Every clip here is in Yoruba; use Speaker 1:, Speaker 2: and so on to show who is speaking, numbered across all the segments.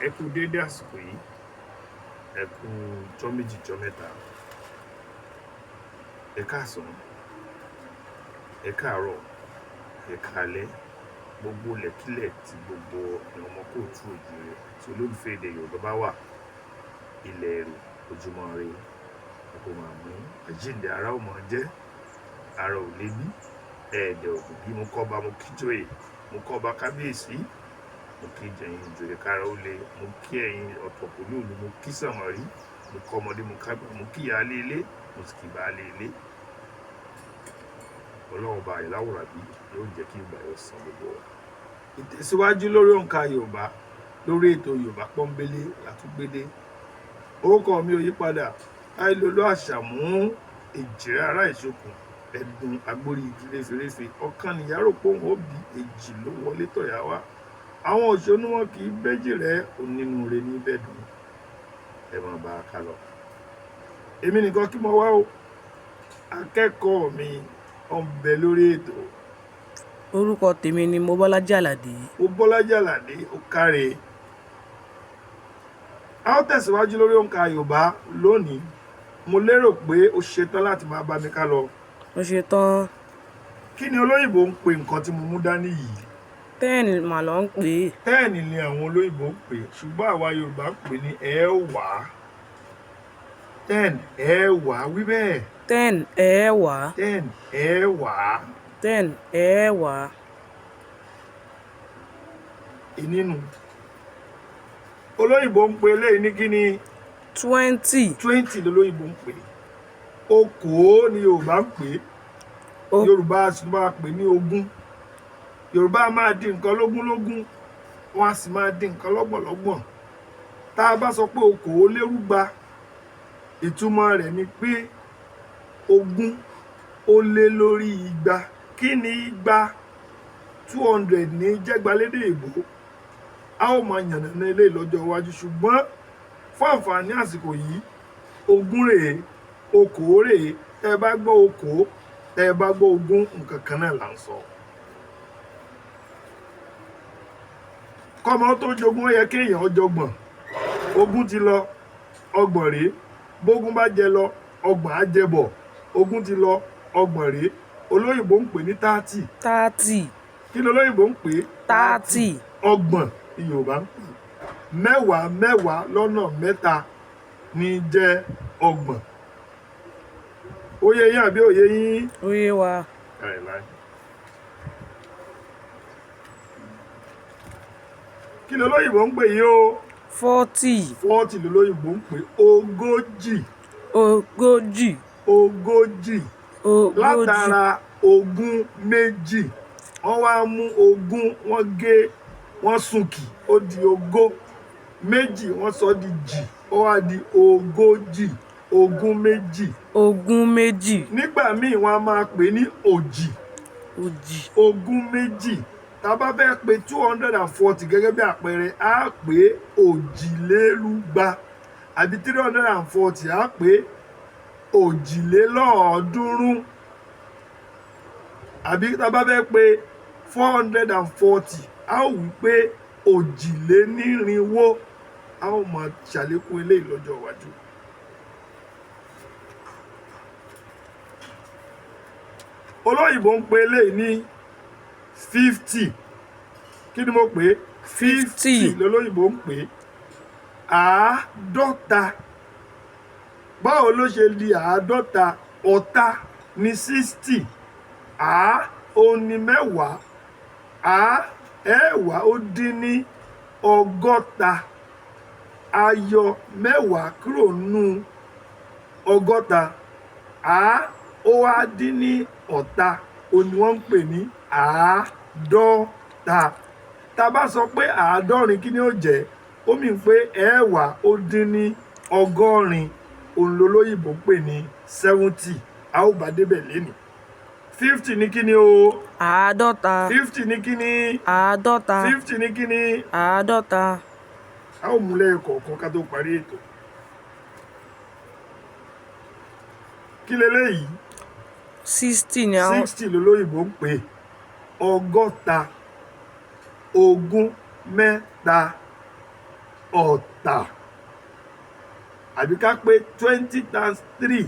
Speaker 1: Ẹ kú déédé àsìkò yìí, ẹ kú jọ́ méjì jọ́ mẹ́ta, ẹ káàsán, ẹ káàárọ̀, ẹ káalẹ́, gbogbo ilẹ̀kílẹ̀ tí gbogbo àwọn ọmọ káàárọ̀ oòjíire àti olólùfẹ́ èdè Yorùbá bá wà, ilẹ̀ èrò ojúmọ́ ire kó máa mú àjíǹde ara ó máa jẹ́, ara ò lè bí ẹ̀ẹ̀dẹ̀ ògùn bí. Mo kọ́ba, mo kí joyè, mo kọ́ba kábíyèsí, mo kí ẹ̀yin ìjòyè, kára ó le, mo kí ẹ̀yin ọ̀tọ̀kùlú ìlú, mo kí sànmọ́rí, mo kọ́ ọmọdé, mo kágbà, mo kí ìyáálé ilé, mo sì kí baálé ilé. Ọlọ́run bá ìláwòrán bí yóò jẹ́ kí ìgbà yóò san gbogbo wa. Ìtẹ̀síwájú lórí òǹkà Yorùbá lórí ètò Yorùbá Pọ́nbélé látúgbédé. Orúkọ mi ò yípadà, Táílolú Àṣàmú, èjìrẹ́ ará ìṣokùn ẹ̀dùn agbórí igi réferéfe, ọ̀kan nìyàrá pòun ó bí èjì ló wọlé tọ̀yà wá. Àwọn òṣónú wọn kì í béjì rẹ, onínúure ní bẹ́ẹ̀dùn. Ẹ máa bá a ká lọ. Èmi nìkan kí mo wá o, akẹ́kọ̀ọ́ mi ọ̀ ń bẹ lórí ètò.
Speaker 2: Orúkọ tèmi ni Mobọ́lájí Àlàdé.
Speaker 1: Mobọ́lájí Àlàdé, ó káre. A ó tẹ̀síwájú lórí òǹkà Yorùbá lónìí. Mo lérò pé o ṣetán láti máa bá mi ká lọ.
Speaker 2: Mo ṣetán.
Speaker 1: Kí ni olóyìnbó ń pe nǹkan tí mo mú dání yìí?
Speaker 2: Ten mà ló ń pè é.
Speaker 1: Ten ni àwọn olóyìnbó ń pè é, ṣùgbọ́n àwa Yorùbá ń pè ní ẹẹ́wàá. Ten, ẹẹ́wàá, wí bẹ́ẹ̀.
Speaker 2: Ten, ẹẹ́wàá.
Speaker 1: Ten, ẹẹ́wàá.
Speaker 2: Ten, ẹẹ́wàá.
Speaker 1: Ìnínú olóyìnbó ń pe eléyìí ní kí ni?
Speaker 2: 20.
Speaker 1: 20 lolóyìnbó ń pè é. Okòó ni Yorùbá ń pè é. Yorùbá a sì máa pè ní ogún. Yorùbá máa di nǹkan lógún lógún, wọn a sì máa di nǹkan lọ́gbọ̀n lọ́gbọ̀n. Tá a bá sọ pé okòólérúgba, ìtumọ̀ rẹ̀ ni pé ogún ó lé lórí igba. Kí ni igba? 200 ní jẹ́gba lédè èbó. A ó máa yànnàná eléyìí lọ́jọ́ iwájú, ṣùgbọ́n fún àǹfààní àsìkò yìí, ogún rèé, okòó rèé. Tẹ́ ẹ bá gbọ́ okòó, tẹ́ ẹ bá gbọ́ ogún, nǹkan kan náà là ń sọ. Kọ́mọ tó jogún, ó yẹ kéèyàn jọgbọ̀n. Ogún ti lọ, ọgbọ̀n rèé. Bógún bá jẹ lọ, ọgbọ̀n á jẹ bọ̀. Ogún ti lọ, ọgbọ̀n rèé. Olóyìnbó ń pè ní 30.
Speaker 2: 30.
Speaker 1: Kí ni olóyìnbó ń pè é?
Speaker 2: 30.
Speaker 1: Ọgbọ̀n ni Yorùbá ń pè é. Mẹ́wàá mẹ́wàá lọ́nà mẹ́ta ní jẹ́ ọgbọ̀n. Ó yé yín àbí ó yé yín?
Speaker 2: Ó yé wa.
Speaker 1: Kí ni olóyìnbó ń pè yìí o?
Speaker 2: 40.
Speaker 1: 40 lolóyìnbó ń pè. Ogójì.
Speaker 2: Ogójì.
Speaker 1: Ogójì.
Speaker 2: Ogójì.
Speaker 1: Látara ogún méjì, wọ́n wá mú ogún, wọ́n gé, wọ́n sunkì, ó di ogó méjì, wọ́n sọ di jì, ó wá di ogójì, ogún méjì.
Speaker 2: Ogún méjì.
Speaker 1: Nígbà míì wọ́n á máa pè ní òjì.
Speaker 2: Òjì.
Speaker 1: Ogún méjì. Tá a bá fẹ́ pe 240 gẹ́gẹ́ bí àpẹẹrẹ, á pè òjìlélúgba, àbí 340, á pè òjìlélọ́ọ̀ọ́dúnrún, àbí tá a bá fẹ́ pe 440, á ó wí pé òjìlénírínwó. A ó máa ṣàlékún eléyìí lọ́jọ́ iwájú. Olóyìnbó ń pe eléyìí ní 50. Kí ni mo pè é? 50 lolóyìnbó ń pè é, àádọ́ta. Báwo ló ṣe di àádọ́ta? Ọ̀ta ní 60, àá ó ní mẹ́wàá, àá ẹ̀wá ó dín ní ọgọ́ta. A yọ mẹ́wàá kúrò nínú ọgọ́ta, àá ó wá dín ní ọ̀ta, ó ní wọ́n ń pè ní àádọ́ta. Tá a bá sọ pé àádọ́rin, kí ni ó jẹ́? Ó mì pé ẹ̀wá ó dín ní ọgọ́rin, òun lolóyìnbó pè ní 70. A ó bá débẹ̀ lénìí. 50 ní kí ni o?
Speaker 2: Àádọ́ta.
Speaker 1: 50 ní kí ni?
Speaker 2: Àádọ́ta.
Speaker 1: 50 ní kí ni?
Speaker 2: Àádọ́ta.
Speaker 1: A ó mú lẹ́yìn kọ̀ọ̀kan ká tó parí ètò. Kí leléyìí?
Speaker 2: 60 ni àwọn.
Speaker 1: 60 lolóyìnbó ń pè, ọgọ́ta, ogún mẹ́ta. Ọ̀tà. Àbí ká pé 20 times 3,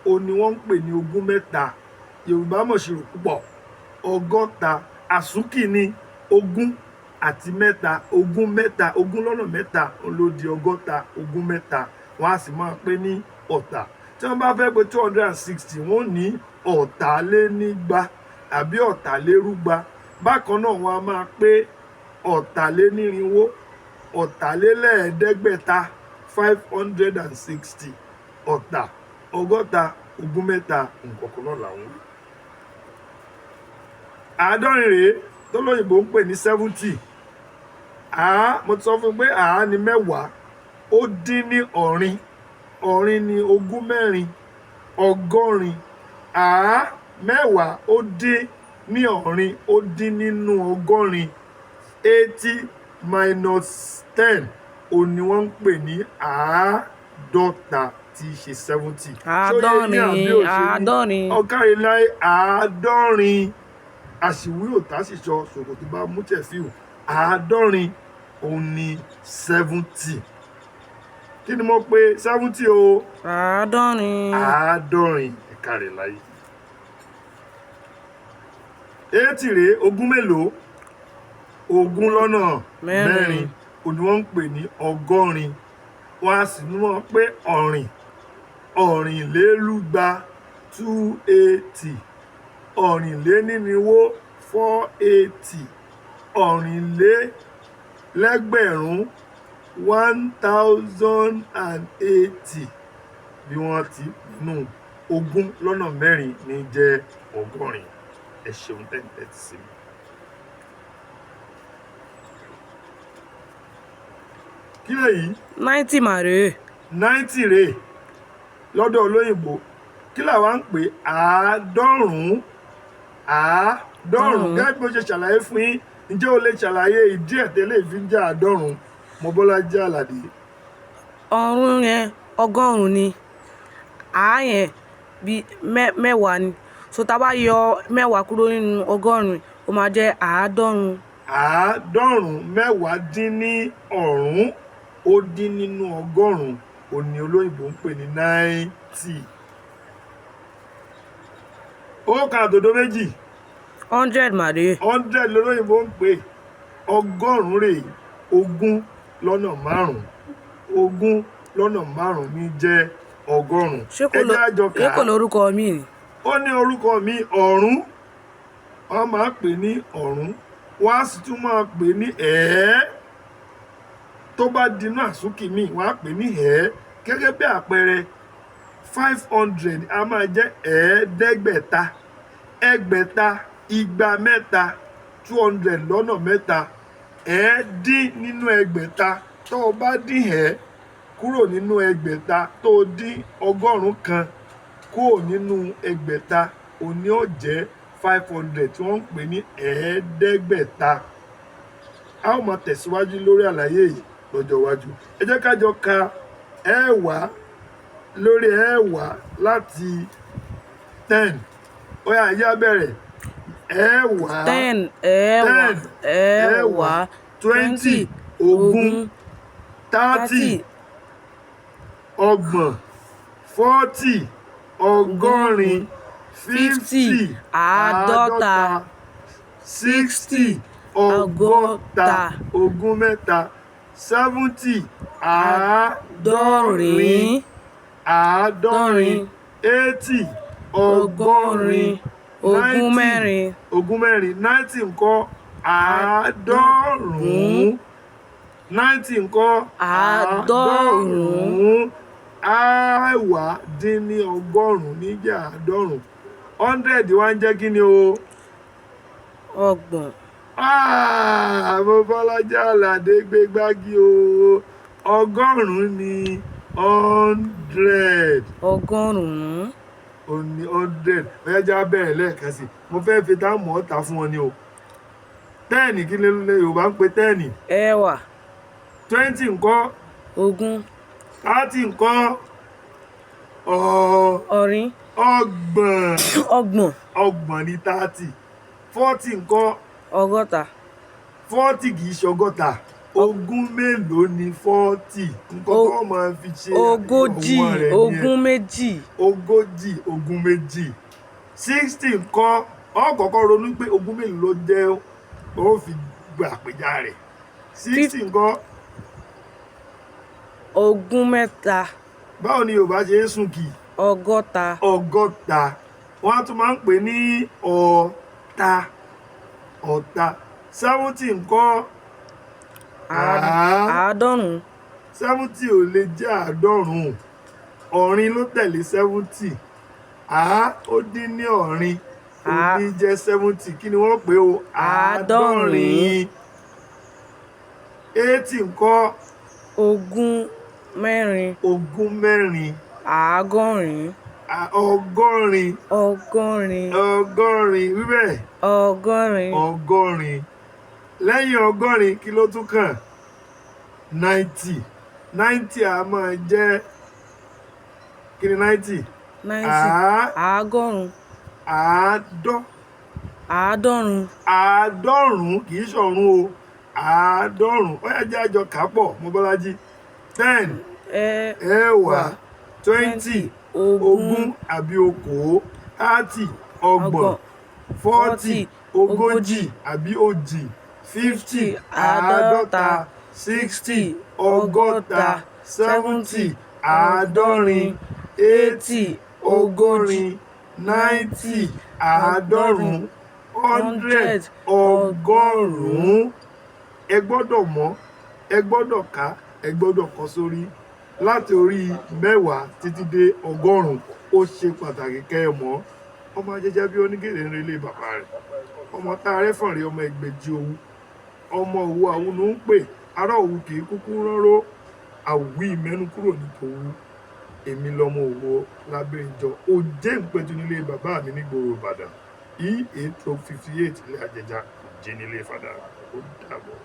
Speaker 1: òun ni wọ́n ń pè ní 23. Yorùbá mọ̀ ṣirò púpọ̀. 60, àsúnkì ní 23, 23, 23 òun ló di 60, 23. Wọ́n á sì máa pé ní ọ̀tà. Tí wọ́n bá fẹ́ pé 260, wọ́n ní 220 àbí 220. Bákan náà, wọ́n á máa pé 460, 560, 560. Ọ̀tà, 60, 23, nǹkan kan náà làwọn wí. 70 rèé tó lóyìnbó ń pè ní 70. Àá, mo ti sọ fún un pé àá ní 10, ó dín ní ọ̀rin. Ọ̀rin ní 24, 80. Àá 10, ó dín ní ọ̀rin, ó dín nínú 80. 80 minus 10, òun ni wọ́n ń pè ní 50, tí í ṣe 70.
Speaker 2: 70, 70.
Speaker 1: Ọ̀kárí láyé, 70. Àṣìwí òtá sì sọ ṣòkòtò bá mú tẹ̀fíù. 70 òun ni 70. Kí ni mo pe 70 o?
Speaker 2: 70.
Speaker 1: 70. Ẹ̀ka rẹ̀ láyé. 80 rèé, ogún mélòó? Ogún lọ́nà
Speaker 2: mẹ́rin.
Speaker 1: Mẹ́rin òun ni wọ́n ń pè ní 80. Wọ́n á sì ní wọ́n pé 220, 280, 420, 480, 10,000, 1080. Bí wọ́n ti nínú 20 lọ́nà 4 ní jẹ́ 80. Ẹ ṣeun tẹ́ǹtẹ́ ti sí mi. Kí lèyí?
Speaker 2: 90 mà rèé.
Speaker 1: 90 rèé lọ́dọ̀ olóyìnbó. Kí làwa ń pè? 90, 90. Gẹ́gẹ́ bí mo ṣe ṣàlàyé fún yín, ǹjẹ́ o lè ṣàlàyé ìdí ẹ̀ tẹ́lẹ̀ fi ń jẹ́ 90, Mobọ́lájí Àlàdé?
Speaker 2: Ọ̀rún yẹn 100 ni, àá yẹn bí 10 ni. So tá a bá yọ 10 kúrò nínú 100, ó máa jẹ́ 90.
Speaker 1: 90, 10 dín ní ọ̀rún, ó dín nínú 100, òun ni olóyìnbó ń pè ní 90. 1 àtòdo 2.
Speaker 2: 100 mà rèé.
Speaker 1: 100 lolóyìnbó ń pè. 100 rèé, 20 lọ́nà 5, 20 lọ́nà 5 ní jẹ́ 100.
Speaker 2: Ṣé kò
Speaker 1: Ẹ
Speaker 2: ló
Speaker 1: jẹ́ àjọ kà
Speaker 2: ṣé
Speaker 1: á.
Speaker 2: kò lórúkọ mi ni?
Speaker 1: Ó ní orúkọ mi, ọ̀rún. Wọ́n máa ń pè ní ọ̀rún, wọ́n á sì tún máa pè ní ẹ̀ẹ́. Tó bá dinú àsúnkì míì, wọ́n á pè ní ẹ̀ẹ́. Gẹ́gẹ́ bí àpẹẹrẹ, 500 a máa jẹ́ 500, 600, 200 lọ́nà mẹ́ta. Ẹ̀ẹ́dín nínú 600. Tó o bá dín ẹ̀ẹ́ kúrò nínú 600, tó o dín 100 kúrò nínú 600, òní ó jẹ́ 500 tí wọ́n ń pè ní 500. A ó máa tẹ̀síwájú lórí àlàyé yìí lọ́jọ́ iwájú. Ẹ jẹ́ ká jọ ka ẹ̀wá lórí ẹ̀wá láti 10. Ó yá, ẹ jẹ́ á bẹ̀rẹ̀. Ẹ̀wá.
Speaker 2: 10, 10,
Speaker 1: 10,
Speaker 2: 10,
Speaker 1: 20,
Speaker 2: 20,
Speaker 1: 20,
Speaker 2: 20,
Speaker 1: 30,
Speaker 2: 30,
Speaker 1: 30, 40, 80,
Speaker 2: 50,
Speaker 1: 50,
Speaker 2: 50,
Speaker 1: 60, 60, 23, 70, 70,
Speaker 2: 70,
Speaker 1: 80, 80,
Speaker 2: 24.
Speaker 1: 24, 90 ńkọ́? 90, 90 ńkọ́?
Speaker 2: 90.
Speaker 1: 90 níjẹ́ 90. 100 wá ń jẹ́ kí ni o?
Speaker 2: 30.
Speaker 1: Ah, Mobọ́lájí Àlàdé gbé gbági o. 100 ní 100.
Speaker 2: 100.
Speaker 1: Ó ní 100. Ó já bẹ̀rẹ̀ lẹ́ẹ̀kan sí. Mo fẹ́ fi táàmù ọ̀tá fún wọn ni o. 10, kí ni Yorùbá ń pe 10?
Speaker 2: 10.
Speaker 1: 20 ńkọ́?
Speaker 2: 20.
Speaker 1: 30 ńkọ́?
Speaker 2: 20.
Speaker 1: 30.
Speaker 2: 30.
Speaker 1: 30 ní 30. 40 ńkọ́?
Speaker 2: 60.
Speaker 1: 40 kì í ṣe 60. Ogún mélòó ni 40? Nǹkan tó máa fi ṣe
Speaker 2: 40,
Speaker 1: òun rẹ̀ nìyẹn.
Speaker 2: 22.
Speaker 1: 40, 22. 60 ńkọ́? Ó kọ́kọ́ ronú pé ogún mélòó ló jẹ́, ó fi gbà àpèjá rẹ̀. 60 ńkọ́?
Speaker 2: 23.
Speaker 1: Báwo ni Yorùbá ṣe ń sùn kì?
Speaker 2: 60.
Speaker 1: 60. Wọ́n á tún máa ń pè ní ọ̀ta, ọ̀ta. 70 ńkọ́?
Speaker 2: 90.
Speaker 1: 70 ò lè jẹ́ 90. Ọ̀rin ló tẹ̀lé 70. Àá ó dín ní ọ̀rin ó ní jẹ́ 70. Kí ni wọ́n pè ó?
Speaker 2: 70.
Speaker 1: 80 ńkọ́?
Speaker 2: 24.
Speaker 1: 24.
Speaker 2: 80.
Speaker 1: 80.
Speaker 2: 80.
Speaker 1: 80 wíbẹ̀.
Speaker 2: 80.
Speaker 1: 80. Lẹ́yìn 80, kí ló tún kàn? 90. 90 a máa jẹ́ kí ni 90?
Speaker 2: 90. 90.
Speaker 1: Àádọ́.
Speaker 2: 90.
Speaker 1: 90, kì í ṣọ̀run o, 90. Ó yá, jẹ́ àjọ kápọ̀ Mọ́bọ́lájí. 10, 10, 20,
Speaker 2: 20,
Speaker 1: 20 àbí 20, 30, 30, 40, 40 àbí 40, 50, 50, 60, 60, 70, 70, 80, 80, 90, 90, 100, 100. Ẹ gbọ́dọ̀ mọ̀, ẹ gbọ́dọ̀ kà, ẹ gbọ́dọ̀ kọ sórí láti orí 10 títí dé 100. Ó ṣe pàtàkì kẹ́ ẹ mọ̀. Ọmọ ajẹjẹ bí onígèrè ń relé bàbá rẹ̀, ọmọ tá a rẹ́ fọ̀nrẹ́, ọmọ ẹgbẹ̀jì òwú, ọmọ òwú àwùnú ń pè ará òwú kì í kúkú ránró àwí mẹ́nu kúrò ní tòwú. Èmi lọmọ òwò lábẹ́ ìjọ òjé ìpẹ́tù nílé bàbá mi nígboro Ìbàdàn, e 8 58 ilé àjẹjà òjé nílé fàdà. Ó dàbọ̀.